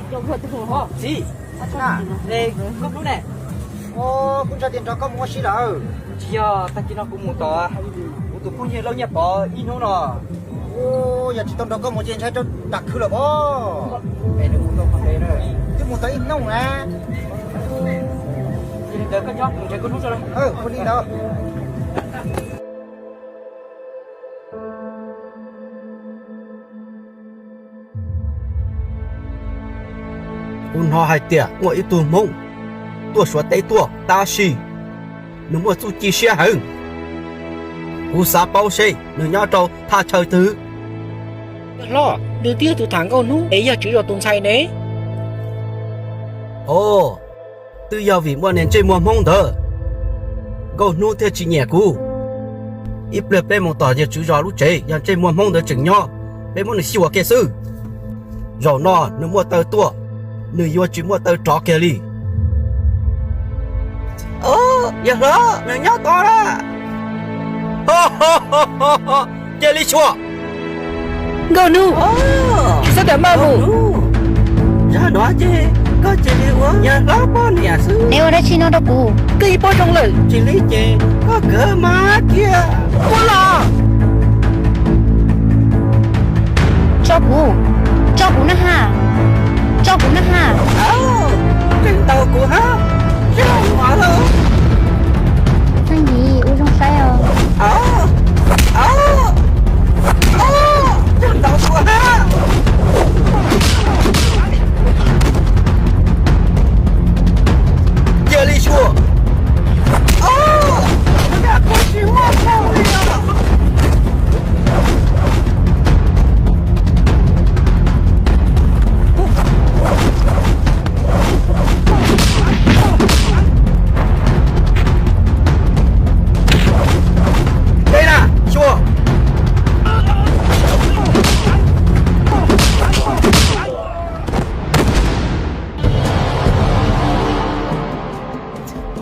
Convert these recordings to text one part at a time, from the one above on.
Txiv, koj hlub ne? Kuv ntshai tias nrog koj mus ua si lawm. Tsis yog, tag kis no kuv mus tom kuv tus phooj ywg Lauj Nyiaj Pov ib hnub no. Yog tsis tau nrog koj mus ces ntshai rau nram khw lawm pob. Twb mus tau ib hnub na. Ua li ntawd koj nyob kuv nrhiav koj hnub tso. Ua li ntawd. Kuv hnov hais tias muaj ib tug Hmoob tuaj Suav teb tuaj tab sis nws muaj txuj ci siab heev. Kuv xav paub seb nws nyob rau thaj chaw twg. Hlob, nws twb yog tus tham Nkauj Hnub es yog tswv zos tus ntxhais ne. Os, twb yog vim muaj niag ntsej muag Hmoob ntawd, Nkauj Hnub thiaj tsis nyiam kuv. Ib pliag peb mus tom yawg tswv zos lub tsev, yog ntsej muag Hmoob ntawd tseem nyob, peb muab nws xyuas kiag xwb. Zaum no nws muaj taw tuaj, nws yuav tsis muaj taw rov kiag li. Yawg hlob, nws nyob tod na. Cia li xyuas. Nkauj Hnub, xab tam maj mus. Zaj no ces koj cia li ua yawg hlob poj niam xwb. Neb ua dab tsi no rau kuv? Koj ib pob zoo lawm. Tsis li ces koj kawg mas kiag. Ua los. Tso kuv, tso kuv na ha, tso kuv na ha. Tseem ntaus kuv hab, tseem ntaus kuv hab. Txheej Yim, ua zoo saib os. Tseem ntaus kuv hab. Cia li xyuas. Dej na, xyuas.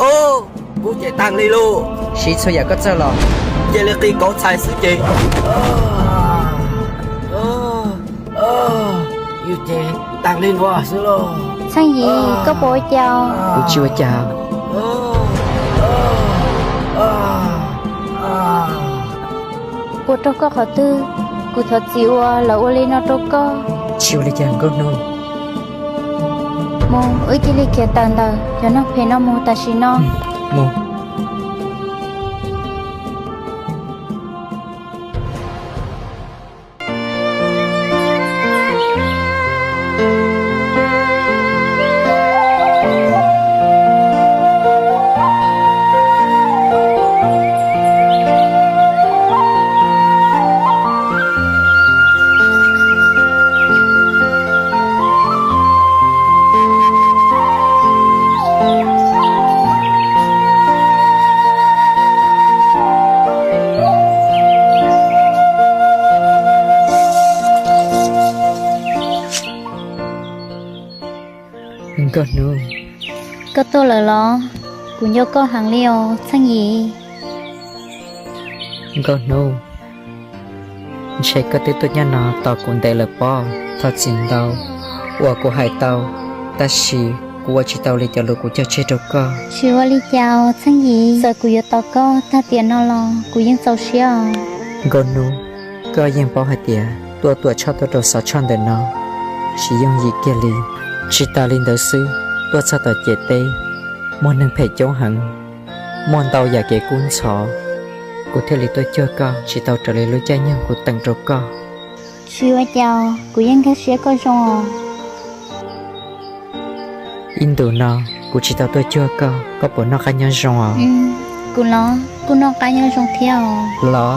Os, kuv ces tag li lauj. Siv txhua yam koj txawj los. Cia li qi kauv txhais xwb ces. Yus ces tag li no xwb lauj. Txheej Yim, koj puas ua cas? Kuv tsis ua cas. Ua rau koj qhov twg? Kuv thov txim uas lawv ua li no rau koj. Tsis ua li cas Nkauj Hnub. Mus, wb cia li khiav tawm ntawm cov neeg phem no mus tam sim no. Mus. Nkauj Hnub. Koj tuaj lawm los? Kuv nco koj heev li os Txheej Yim. Nkauj Hnub, ntshe koj twb tuaj nyob no tos kuv ntev lawm pob. Thov txim ntau uas kuv hais tau, tab sis kuv ua tsis tau li cov lus kuv cog tseg rau koj. Tsis ua li cas os Txheej Yim, txawm kuv yuav tos koj tag tiam no los kuv yeej txaus siab os. Nkauj Hnub, koj yeej paub hais tias tuaj Tuam Tshoj tuaj rau Xov Tshoj ntawm no tsis yooj yim kiag li. Tsis tas li ntawd xwb, tuaj txog tom ciam teb muaj neeg phem coob heev, muaj ntau yam kev kub ntxhov, kuv thiaj li tuaj cuag koj tsis tau raws li lub caij nyoog kuv teem rau koj. Tsis ua cas, kuv yeej nkag siab koj zoo os. Ib ntus no kuv tsis tau tuaj cuag koj, koj puas noj qab nyob zoo os? Kuv los kuj noj qab nyob zoo thiab os. Los,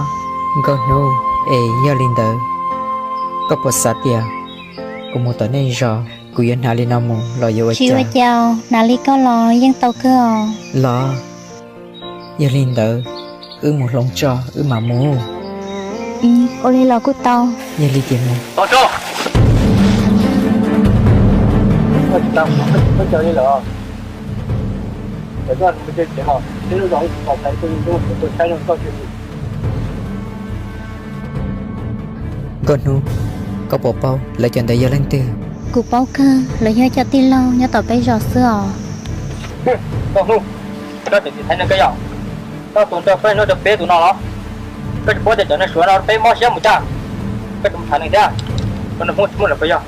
Nkauj Hnub, es yog li ntawd koj puas xav tias kuv mus tom nej zos kuv yuav hnav li no mus los yuav ua cas? Tsis ua cas, hnav li koj los yeej tau kawg os. Los, yog li ntawd wb mus hloov tso wb mam mus. Ua li los kuj tau. Yog li ces mus. Nkauj Hnub, koj puas paub lawv cov ntawd yog leej twg? Kuv paub kawg, lawv yog cov tij laug nyob tom peb zos xwb os. Koj hnub, koj tseem tiv thaiv neeg koj yog, koj tus nrog peb nyob rau peb tus no los? Koj tsis paub tias cov neeg Suav no peb mob siab mus cas? Koj tseem tham neeg thiab, koj nws Hmoob tsis muaj los koj yog.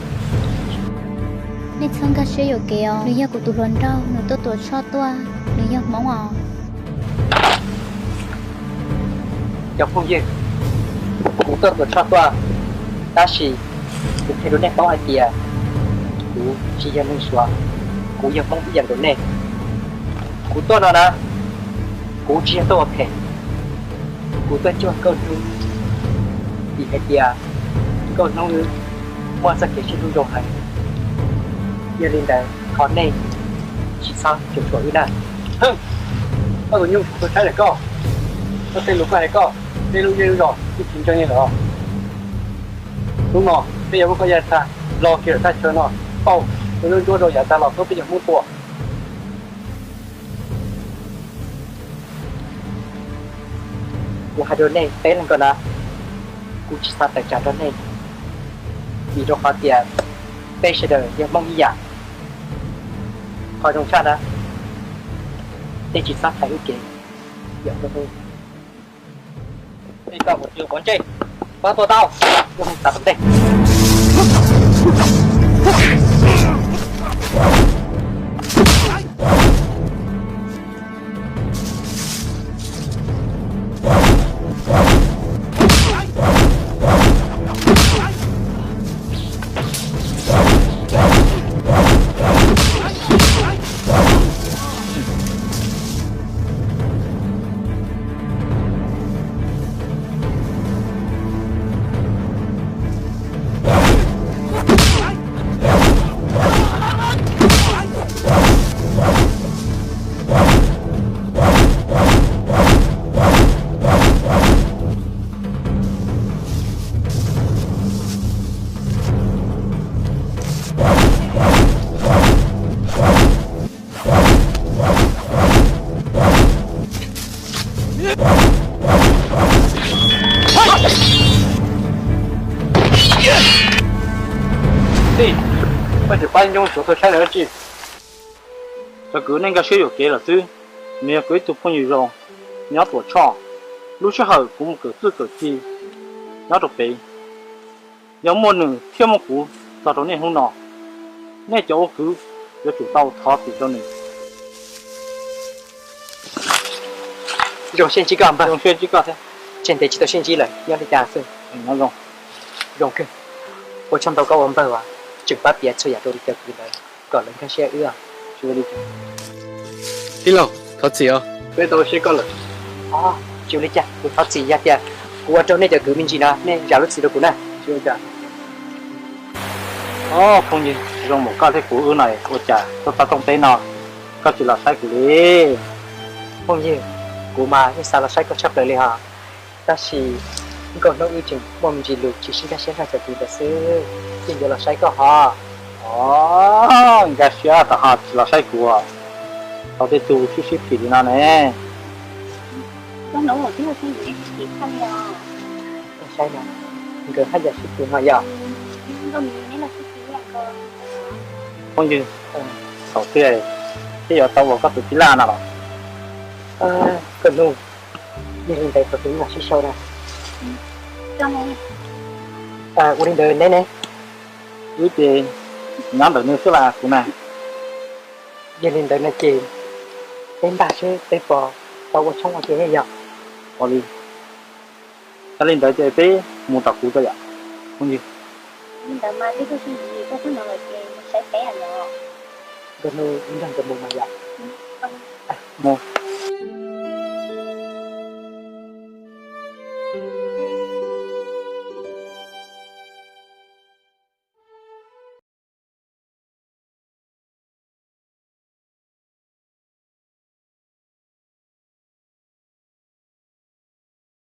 Nej txhob nkag siab yuam kev os, nws yog kuv tus hluas nraug, nws tuaj tuam tshoj tuaj, nws yog Hmoob os. Cov phooj ywg, kuv tuaj tuam tshoj tuaj, tab sis kuv qhia rau nej paub hais tias kuv tsis yog neeg Suav, kuv yog Hmoob ib yam nkaus nej. Kuv tuaj no na, kuv tsis yog tuaj ua phem, kuv tuaj cuag Nkauj Hnub, vim hais tias Nkauj Hnub wb muaj txoj kev sib hlub zoo heev. Yog li ntawd thov nej tsis txhob cuam tshuam wb na. Koj tus nyuj tus tshaib lawm koj, koj tej lus koj hais koj, peb lub zej lub zos twb tsis ntseeg li lawm. Hnub no peb yuav muab koj ya tag los kiag lawm thaj chaw no, pauj tus nyuj ntsuab rau yav tag los tuaj peb yuav Hmoob tua. Kuv hais rau nej peb leeg ko na, kuv tsis xav tawm tsam rau nej, vim rau qhov tias peb sawv daws yog Hmoob ib yam. Qhov zoo tshaj na, nej tsis txhob thaiv wb kev. Yog, nej koj mus tsis quav ntsej, pab tuaj tau, wb mus tas tom ntej. Tij, koj tsis pab Ncoob Suav tuag tshaib lawm dab tsi? Cov kwv nej nkag siab yuam kev lawm xwb. Nws yog kuv ib tug phooj ywg zoo nyob Tuam Tshoj. Lub sij hawm kuv mus kawm txuj kawm ci nyob rau pem, yog muaj nws thiab muaj kuv txog rau niaj hnub no, nej cov ua kwv yuav tsum tau thov txim rau nws. Zoo siab ntsib koj npawg. Zoo siab ntsib koj thiab. Tseg ntev tsis tau sib ntsib lawm, nyob li cas xwb? Nyob zoo. Zoo kawg. Ua tsaug ntau koj ua npawg uas tseem pab piav txhua yam rau li cov kwv ntawd kom lawv nkag siab wb. Tij laug, thov txim os. Peb tau siab koj lawm. Tsis ua li cas, kuv thov txim yog tias kuv ua raug nej cov kwv me ntsis no, nej zam lub txim rau kuv na. Tsis ua cas. Ob phooj ywg zoo npaum koj thiab kuv wb no ua cas tuaj txog rooj teb no koj tsis los saib kuv li? Phooj ywg, kuv mas yeej xav los saib koj tshaj plaws li hos, tab sis Nkauj Hnub wb tseem muaj me ntsis lus tsis sib nkag siab nrog cov kwv ntawd xwb, yeej yuav los saib koj hos. Os, nkag siab tas ho tsis los saib kuv, tau tej tug sib sib phim li no ne. Saib no, nkawd haj yam sib phim no yom. Phooj ywg, thaum twg thiaj yuav tau ua koj tus tij laug no los? Koj nug, yog li ntawd thaum twg mam sib sau na. Ua li ntawd neb ne? Wb ces nyob ntawm nws xwb las kuv na. Yog li ntawd no ces peb npaj seb peb puas tau ua tshoob ua ke thiab yog? Ua li, yog li ntawd ces peb mus tom kuv tso yom. Phooj ywg, li ntawd mas twb tuaj sib ntsib koj xwb no lawm ces mus saib peb yom. Nkauj Hnub, wb nrog nkawd mus mas yom. Mus.